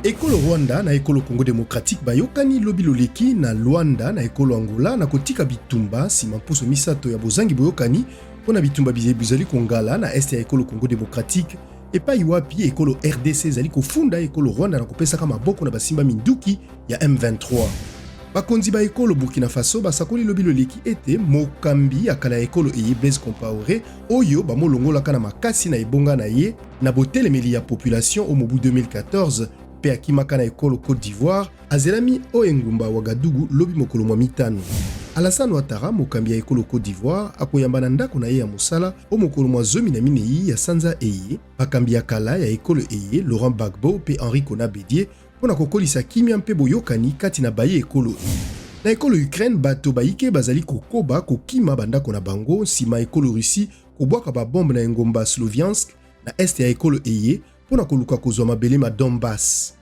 Ekolo Rwanda na ekolo Congo democratique bayokani lobi loleki na Luanda na ekolo Angola na kotika bitumba nsima mposo misato ya bozangi boyokani mpo na bitumba biye bizali kongala na est ya ekolo Congo democratique epai wapi ekolo RDC ezali kofunda ekolo Rwanda na kopesaka maboko na basimba minduki ya M23. Bakonzi ba ekolo Burkina Faso basakoli lobi loleki ete mokambi ya kala ya ekolo eye Blaise Compaoré oyo bamolongolaka na makasi na ebonga na ye na botelemeli ya population o mobu 2014 mpe akimaka na ekolo Cote d'Ivoire azelami o engumba Ouagadougou lobi mokolo mwa mitano. Alassane Ouattara, mokambi ya ekolo Cote d'Ivoire, akoyamba na ndako na ye ya mosala o mokolo mwa 14 ya sanza eye bakambi ya kala ya ekolo eye Laurent Gbagbo mpe Henri Konan Bedie mpo na kokolisa kimia mpe boyokani kati na baye ekolo eye. Na ekolo Ukraine, bato bayike bazali kokoba kokima bandako na bango nsima ekolo Russie kobwaka ba bombe na engumba Sloviansk na est ya ekolo eye mpo na koluka kozwa mabele ma Donbass.